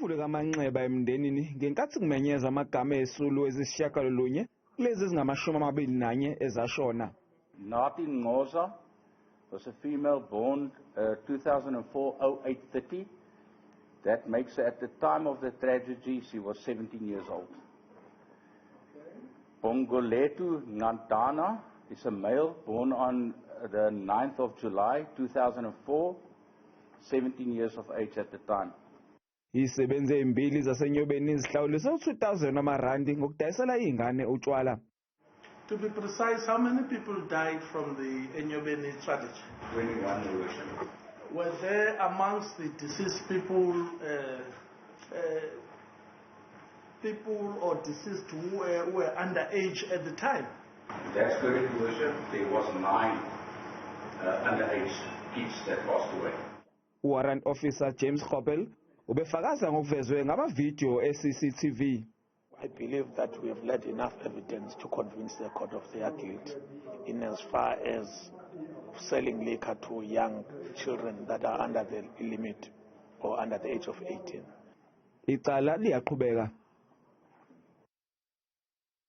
Imvulo kaManxeba emndenini ngenkathi kumenyeza amagama esulu ezisishiyagalolunye lezi ezingamashumi amabili nanye ezashona. Nati Ngoza was a female born 2004-08-30. That makes her, at the time of the tragedy, she was 17 years old. Bongoletu Ngantana is a male born on the 9th of July 2004, 17 years of age at the time. Isebenze imbili zaseNyobeni zihlawulise u-2,000 amarandi ngokudayisela izingane utshwala. To be precise, how many people died from the Enyobeni tragedy? 21. Were there amongst the deceased people people or deceased who were underage at the time? That's correct, Worship. There was 9 underage kids that passed away. Warrant Officer James Khobel ubefakaza ngokuvezwe ngamavidiyo e-CCTV. I believe that we have led enough evidence to convince the court of their guilt in as far as selling liquor to young children that are under the limit or under the age of 18. Icala liyaqhubeka.